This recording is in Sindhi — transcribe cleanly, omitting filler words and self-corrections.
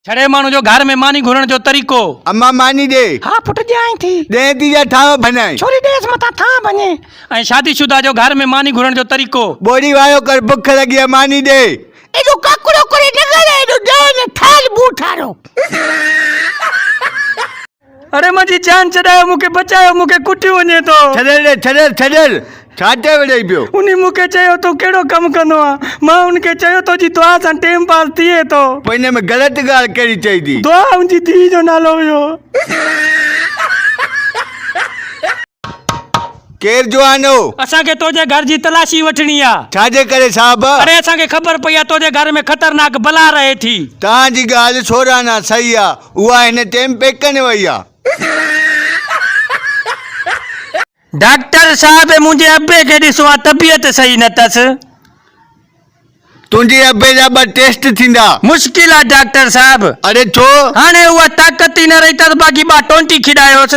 ڇڙي ماڻهو جو گهر ۾ ماني گهرڻ جو طريقو. اما ماني ڏي. ها پٽ ڏيانء ٿي. ڏئين ٿي يا ٿانء ڀڃائين. ڇوري ڏيس متان ٿانء ڀڃي. ۽ شادي شده جو گهر ۾ ماني گهرڻ جو طريقو. ٻوڙي وايو ڪر بک لڳي آ ماني ڏي. ايڏو ڪاڪڙو ڪري نه ڳالهاء ايڏو ڏهه نه ٺاهيل ٻوٺارو. اڙي منهنجي جان ڇڏايو مون کي بچايو مون کي ڪٽيو وڃي ٿو. ڇڏيل ڏي ڇڏيل ڇڏيل ڇا چئي وڙهئي پيو. انهي مون کي چيو تون ڪهڙو ڪم ڪندو آن مان ان کي چيو تو جي دعا سان ٽيم پاس ٿئي ٿو. پوء ان ۾ غلط ڳالهه ڪهڙي چئي ٿي. دعا ان جي ڌيء جو نالو هيو. ڪير جوان هو؟ اسان کي تنهنجي گهر جي تلاشي وٺڻي آ. ڇا جي ڪري صاحب؟ اڙي اسان کي خبر پئي آ تنهنجي گهر ۾ خطرناڪ بلا رهي ٿي. توهان جي ڳالهه سورانا صحيح آ، اها هن ٽيم پيڪن وئي آ. ڊاڪٽر صاحب منهنجي ابي کي ڏسو آ طبيعت صحيح نه تس. تنهنجي ابي جا ٻه ٽيسٽ ٿيندا. مشڪل آ ڊاڪٽر صاحب. اڙي ڇو؟ هاڻي اها طاقت ئي نه رهي تس باقي ٻه ٽونٽي کيڏايوس.